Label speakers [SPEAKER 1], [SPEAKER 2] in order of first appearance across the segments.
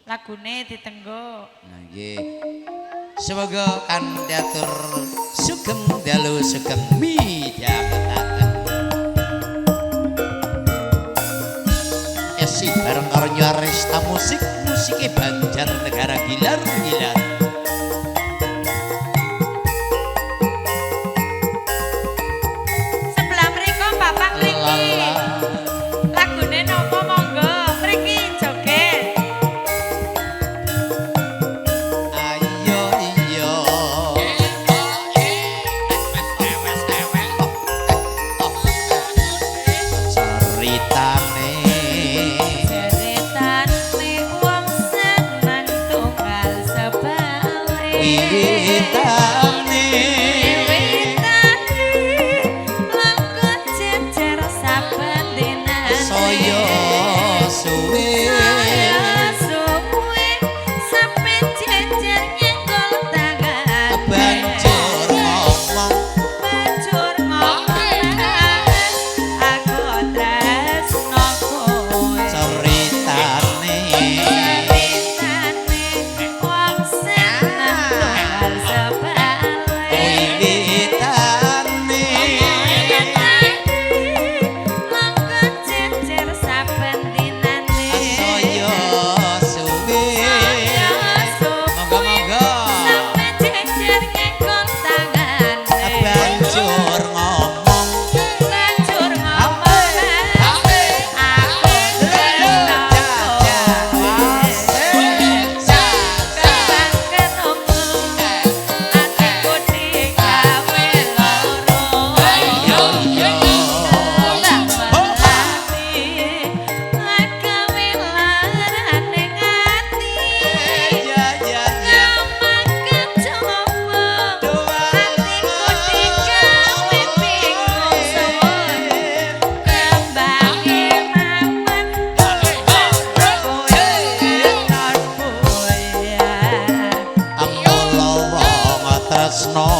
[SPEAKER 1] Lagune ditenggo.
[SPEAKER 2] Nah nggih. Semoga kandatur sugeng dalu sugeng midhangetaken. Esi bareng karo Nyaresta Musik, musike Banjarnegara gilar-gilar.
[SPEAKER 1] Sebelah mriko Bapak mriki. Lagune napa monggo? Mriki joget.
[SPEAKER 2] Ayo iya. Ceritane
[SPEAKER 1] Ceritane wong seneng tunggal sebalik.
[SPEAKER 2] Wiwitane
[SPEAKER 1] Wiwitane laku jejer saben dinane.
[SPEAKER 2] Saya suwe.
[SPEAKER 1] Saya suwe sampe jejer nyenggol tangan.
[SPEAKER 2] Banjur ngomong.
[SPEAKER 1] Banjur ngomong aku tresno kowe.
[SPEAKER 2] Ceritane
[SPEAKER 1] Ceritane wong seneng tunggal sebalik.
[SPEAKER 2] Wiwitane
[SPEAKER 1] Laku jejer saben dinane.
[SPEAKER 2] Saya suwe.
[SPEAKER 1] Saya suwe.
[SPEAKER 2] Monggo-monggo.
[SPEAKER 1] Sampe jejer nyenggol tangane.
[SPEAKER 2] Banjur ngomong.
[SPEAKER 1] Banjur ngomong aku tresno kowe. Kembang kenongo atiku digawe loro.
[SPEAKER 2] Ayo iya.
[SPEAKER 1] Kembang melati gawe larane ati.
[SPEAKER 2] Ya ya ya.
[SPEAKER 1] Gampang kecoba atiku digawe bingung suwun. Kembange mawar kowe katon boyan.
[SPEAKER 2] Amula wong tresno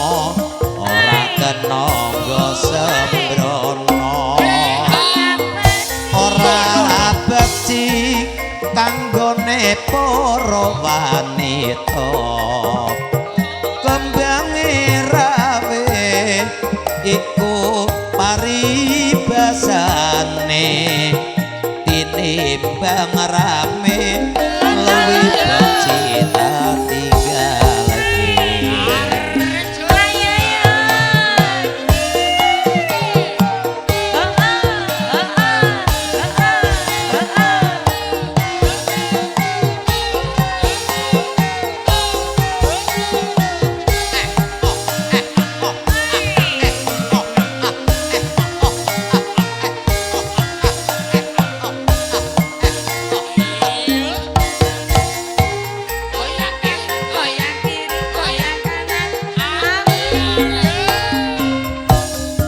[SPEAKER 2] ora kena nggo sembrono. Ora becik kanggone para wanita. Kembange rawe iku paribasane tinimbang rame luwih becik tinggalake.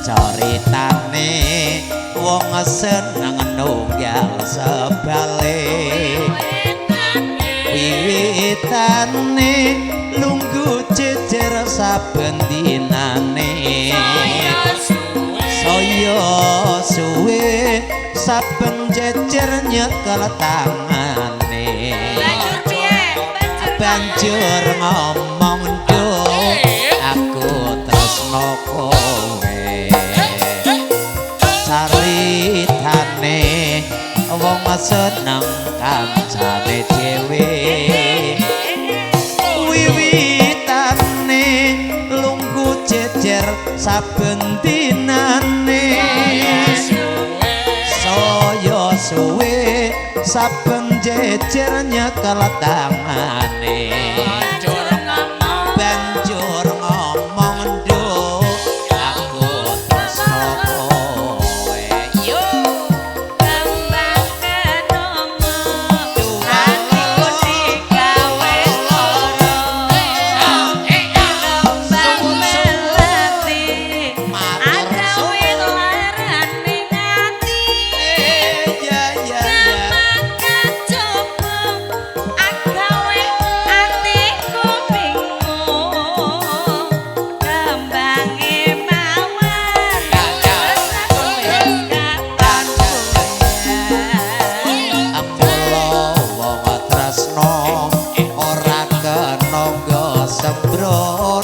[SPEAKER 2] Ceritane wong seneng nunggal sebalik. Wiwitane lungguh jejer saben dinane. Saya suwe saben jejer nyekel tangane. Banjur ngomong nduk aku tresno kowe. Caritane wong seneng kancane dhewe. Wiwitane lungguh jejer saben dinane. Saya suwe saben jejer nyekel tangane. Banjur ngomong nduk aku tresno kowe. Yo.
[SPEAKER 1] Kembang kenongo atiku digawe loro. Kembang melati agawe larane ati.
[SPEAKER 2] Ya ya ya.
[SPEAKER 1] Gampang kecoba agawe atiku bingung. Kembange mawar tresnaku wis katon boyan.
[SPEAKER 2] Amula wong tresno sembrono.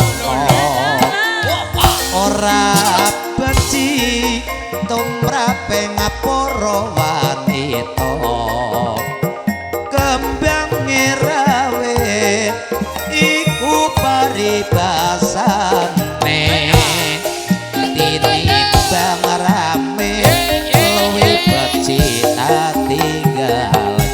[SPEAKER 2] Ora benci tumrape ngapara wanita, kembange rawe iku paribasane, tinimbang rame luwih becik tinggal.